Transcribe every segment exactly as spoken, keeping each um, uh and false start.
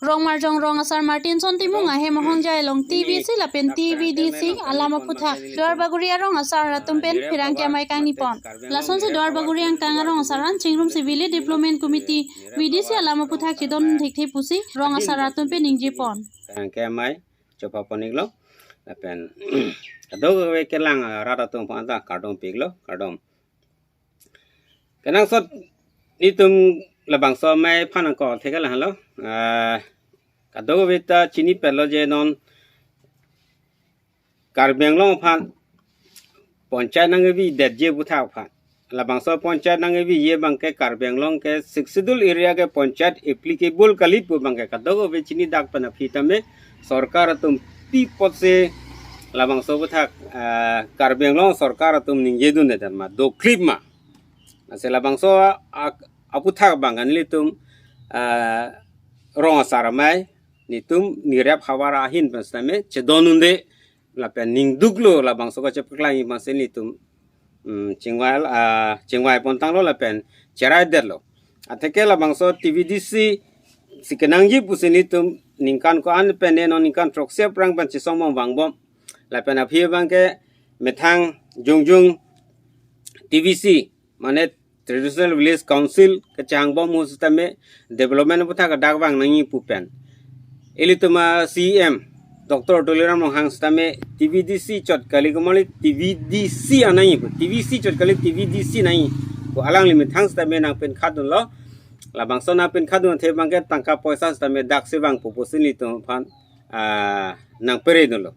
Rongmarjong rong asar Martinson Timung ahem ahongjai along T V C lapen T V D C alam aputhak Duarbagori arong asar atum pen pherangke amei kangni pon. Lasonsi Duarbagori angkang arong asar an chingrumsi Village Development Committee V D C alam aputhak chedon thekthe pusi rong asar atum pen ningje pon. Pherangke amei chopa pon-iklo lapen kadokave kelang arat atum aphan ta kardom pi-iklo, kardom. Kenangsot itum labangso amei aphan nangkok thek ke lahenlo. Ah, kadokave ta chinipetlo je non Karbi Anglong aphan panchayat nangkevi detji aputhak aphan. Labangso panchayat nangkeviji abangke Karbi Anglong ke Sixth Schedule area ke panchayat applicable kali pu abangke kadokave chinidak pen aphi tame sorkar atum pi apotsi labangso aputhak, ah, Karbi Anglong sorkar atum ningjedunde ma, doklip ma. Lasi labangso a-, aputhak abang nelitum, ah, rong asar amei nelitum nirep havar ahin pen sitame chedondunde lapen ningduklo labangso kachepaklangji aphansi nelitum, mm, chingvai, ah, chingvai pontanglo lapen cheraidetlo. Atheke labangso T V D C si kenangji pusi nelitum ningkan ko-an pen ne non ningkan throksi aphrang pen chesong bom vangbom. Lapen aphi abangke methang jongjung T V C mane Traditional Village Council kachehang bom ahut sitame development aputhak kedak vang nangji pu pen ilitum a-C E M Doctor Tuliram Ronghang sitame T V D C chot kali, komali T V D C anai pu, T V C chot kali, T V D C nai pu alangli methang sitame nangpinkhatdunlo. Labangso nangpinkhatdun athe abangke tangka poisa sitame daksi vangpo pusi nelitum aphan, ah, nangperedunlo.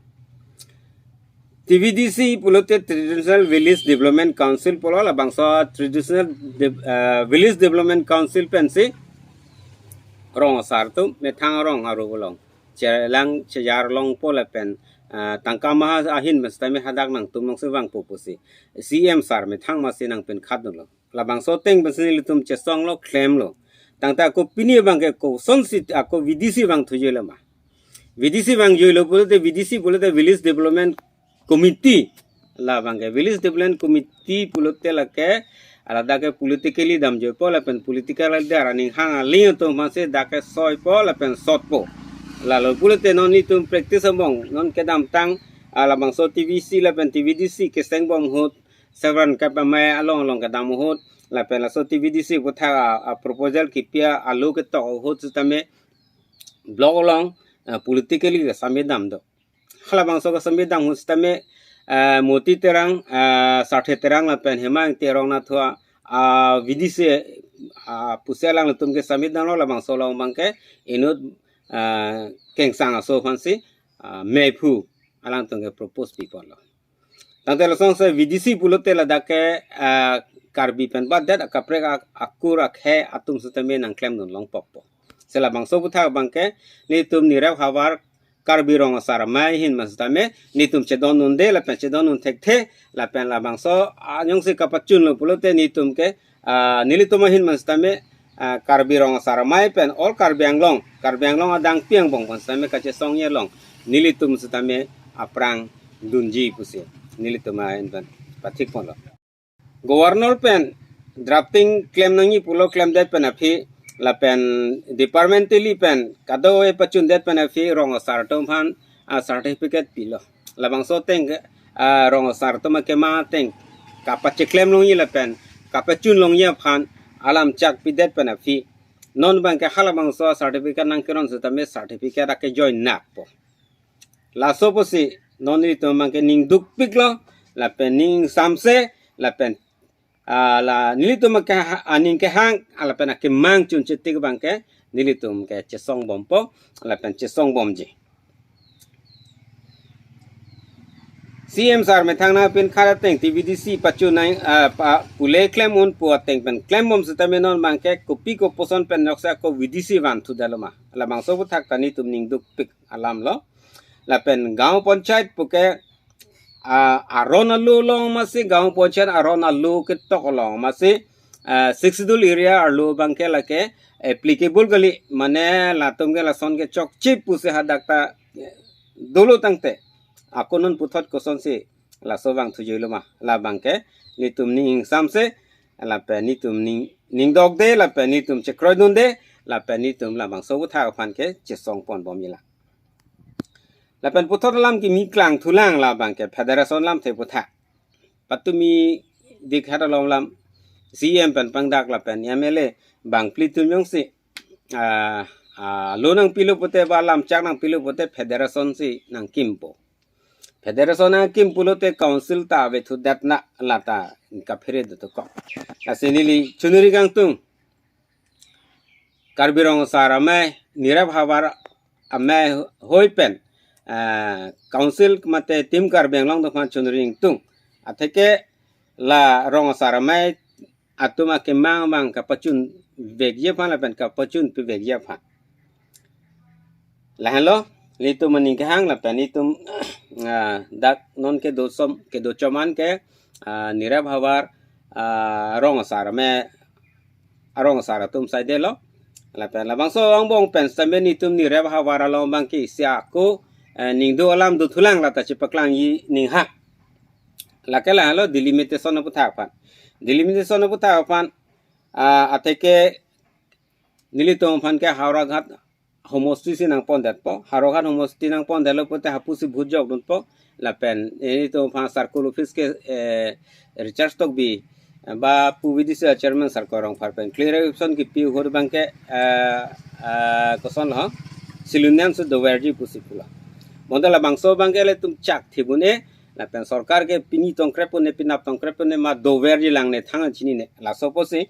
T V D C pulote Traditional Village Development Council pulo, labangso Traditional De-, ah, Village Development Council pensi rong asar atum methang arong aru along chelang chejar longpo lapen, ah, tangka maha ahin pen sitame hadak nangtum nangsi vangpo pusi C E M sir methang masi nangpinkhatdunlo. Labangso ateng pensi nelitum chesonglo, klemlo. Tangte ako pini abangke kosonsi ako V D C vangthuji lo ma? V D C vangjuilo pulote, V D C pulote Village Development Committee. Labangke Village Development Committee pulote lake ladak ke politically damjuipo lapen political leader aning hang aling atum aphansi dak ke soipo lapen sotpo. Lalo pulote non nelitum practice angbong non kedamtang, ah, labangso T V C lapen T V D C keseng bom ahut Sevran Kap amei along along kedam ahut lapen laso T V D C aputhak a, a proposal kipi a-lo ketok ahut sitame block along, ah, politically kesamit dam do. Halabangso kesamit dam ahut sitame, ah, Moti Terang, ah, Sarthe Terang lapen Hemang Terang na thua, ah, V D C, ah, pusi alanglitum kesamit damlo. Labangso along abangke inut, ah, Kengsang aso aphansi, ah, meiphu alangtum ke propose piponlo. Tangte lasonsi V D C pulote ladak ke, ah, Karbi pen badet akaprek ak-, akur akhei atum sitame nangklemdun longpokpo. Si labangso aputhak abangke nelitum nirep havar Karbi Rong Asar Amei ahin pen sitame nelitum chedondunde lapen chedondun thekthe lapen labangso anyongsi kapachunlo pulote nelitum ke, ah, nelitum ahin pen sitame, ah, Karbi Rong Asar Amei pen all Karbi Anglong, Karbi Anglong adang pi angbong pen sitame kachesongji along nelitum sitame aphrang dunji pusi nelitum ahin pen pathikponlo. Governor pen drafting klem nangji pulo klemdet pen aphi lapen departmentally pen kadokave pachundet pen aphi rong asar atum aphan a certificate pilo. Labangso ateng ke, ah, rong asar atum akemang ateng kapacheklem longji lapen kapachun longji aphan alam chak pidet pen aphi non abangke halabangso certificate nangkeron sitame certificate ake join nakpo. Laso pusi non nelitum abangke ning dukpiklo lapen ning samse lapen, ah, la nelitum ke ha-, aning kehang, ah, lapen akemang chunchetik abangke nelitum ke chesongbompo lapen chesongbomji. C M sir methang nangpinkhat ateng T V D C pachun nang, ah, pa, pule klem un pu ateng pen klembom sitame non abangke kopi koposon pen noksa ko V D C vanthudetlo ma. Labangso aputhak ta nelitum ning dukpik alamlo. Lapen gaon panchayat puke, ah, aron alo along masi, gaon panchayat aron alo ketok along masi, ah, Sixth Schedule area arlo abangke lake applicable kali, mane latum ke lason ke chokche pusi hadak ta, eh, dolo tangte ako non puthot kosonsi laso vangthujuilo ma, labangke nelitum ning ingsamse lapen nelitum ning, ning dokde lapen nelitum chekroidunde lapen nelitum labangso aputhak aphan ke chesong ponbom ila. Lapen puthot alam kimi klang thulang labang ke federation lamthe aputhak. Patumi dik hat along lam C M pen pangdak lapen M L A bangphli atum jongsi, ah, ah, lo nangpilo pute ba lamchak nangpilo pute federation si nangkimpo. Federation nangkim pulote council ta ave thudet na lata kaphere do to ko. Lasi neli choningri kangtung. Karbi Rong Asar Amei, Nirav Havar Amei hoi pen, eh, council mate Team Karbi Anglong atum aphan choningri kangtung. Atheke la Rong Asar Amei atum akemang mang kapachun vekji aphan lapen kapachun pi vekji aphan. Lahenlo, nelitum aning kehang lapen nelitum, ah, dak non kedo som, kedo choman ke, ah, Nirav Havar, ah, Rong Asar Amei, Rong Asar atum saidelo. Lapen labangso angbong pen sitame nelitum Nirav Havar along abang ke isi ako, eh, ningduk alam do thulang lata chepaklangji aning ha. Lake lahenlo delimitation aputhak aphan. Delimitation aputhak aphan, ah, atheke nelitum aphan ke Howraghat homosti si nangpondetpo. Howraghat homosti nangpondetlo pute hapu si vote jokdunpo. Lapen, eh, nelitum aphan circle office ke, eh, Richard Tokbi, eh, ba pu V D C chairman Sarkoi Rongphar pen clarification kipi ahut abang ke, eh, eh, kosonlo, silonian si doverji pusi pulo. Bonta labangso abang ke ilitum chak thibun-e, lapen sorkar ke pini tongkrep un-e, penap tongkrep un-e ma doverji lang ne thang chinine. Laso apotsi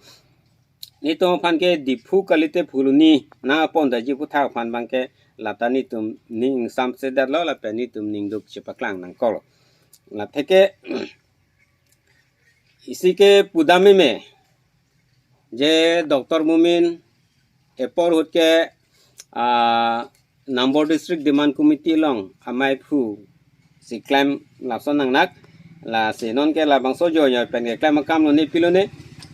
nelitum aphan ke Diphu kalite Phuloni nangpondetji aputhak aphan abang ke lata nelitum ning ingsamsedetlo lapen nelitum ningduk chepaklang nangkoklo. Latheke isi ke pudam meme je Doctor Momin apor ahut ke, ah, Nambor District Demand Committee along amei aphu si klem lason nangnak, lasi non ke labangso ajoine pen keklem akam lone pilone,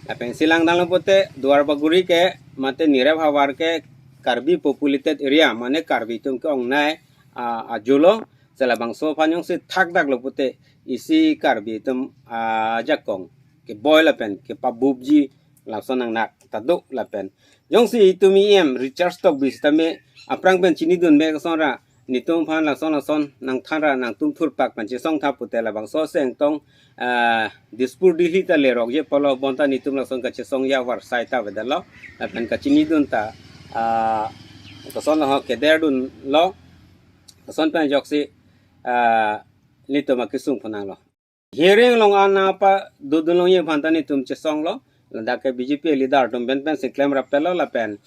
lapen si langdamlo pute Duar Bagori ke mate Nirav Havar ke Karbi populated area, mane Karbi atum ke-ongnei, ah, ajulo, si labangso aphan jongsi thakdaklo pute isi Karbi atum, ah, ajakong keboi lapen kepabupji lason nangnak ta do lapen. Jongsi itum E M Richard Tokbi sitame aphrang pen chinidun me kosonra nelitum aphan lason lason nangthanra nangtum thurpak pen chesong tha pute labangso aseng tong, ah, Dispur Delhi ta lerokji apotlo bonta nelitum lason kachesongji avarsai ta avedetlo. Lapen kachinidun ta, ah, kosonlo ho kederdunlo. Koson pen ajoksi, ah, nelitum akesung phonanglo. Hearing along an nangpadodun longji aphan ta nelitum chesonglo. Ladak ke B J P leader atum pen pensi klem rapetlo lapen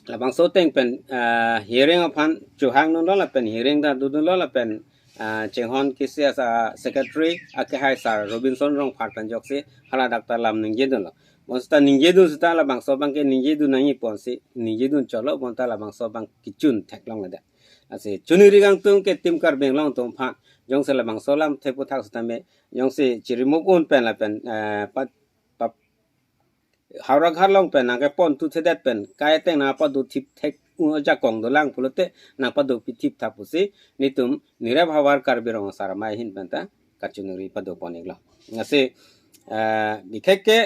labangso ateng pen, ah, hearing aphan chohangdunlo lapen hearing ta dodunlo lapen, ah, chinghon kisi asa secretary akehai Sar Robinson Rongphar pen ajoksi haladak ta lam ningjedunlo. Bonsita ningjedun sita labangso abang ke ningjedun nangji ponsi ningjedun cholo bonta labangso abang kechun theklongledet. Lasi choningri kangtung ke Team Karbi Anglong atum aphan jongsi labangso alamthe aputhak sitame jongsi chirimuk un pen lapen, eh, pa, pa, Howraghat along pen nangkepon thuthedet pen kai ateng nangpado thip thek un ajakong dolang pulote nangpado pithip tha pusi nelitum Nirav Havar Karbi Rong Asar Amei ahin pen ta kachiningri pado pon-iklo. Lasi, eh, bikhek ke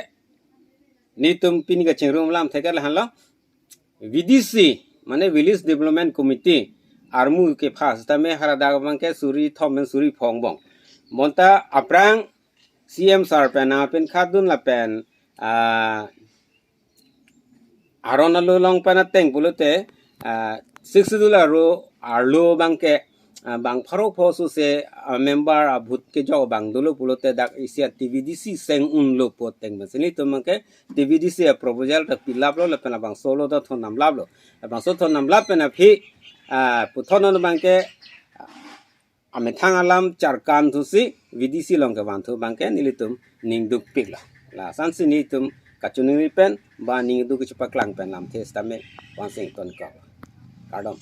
nelitum pini kachingrum alamthe ke lahenlo. V D C, mane Village Development Committee, armu kepha sitame haladak abang ke suri thom pen suri pho angbong. Bonta aphrang C M sir pen nangpinkhatdun lapen, ah, aron alo along pen ateng pulote, ah, Sixth Schedule aro arlo abang ke, ah, bang pharo pho suse, ah, member a-vote kejok abang dolo pulote dak isi a-T V D C seng unlo pu ateng pensi nelitum abang ke T V D C a-proposal ta pilaplo lapen labangso alo ta thondamlaplo. Labangso thondamlap pen aphi, ah, puthot non abang ke, ah, amethang alam charkan thusi V D C along kevanthu abang ke nelitum ningdukpiklo. Lason si nelitum kachiningri pen ba ningduk kachepaklang pen lamthe sitame vangsi ingtonkok. Kardom.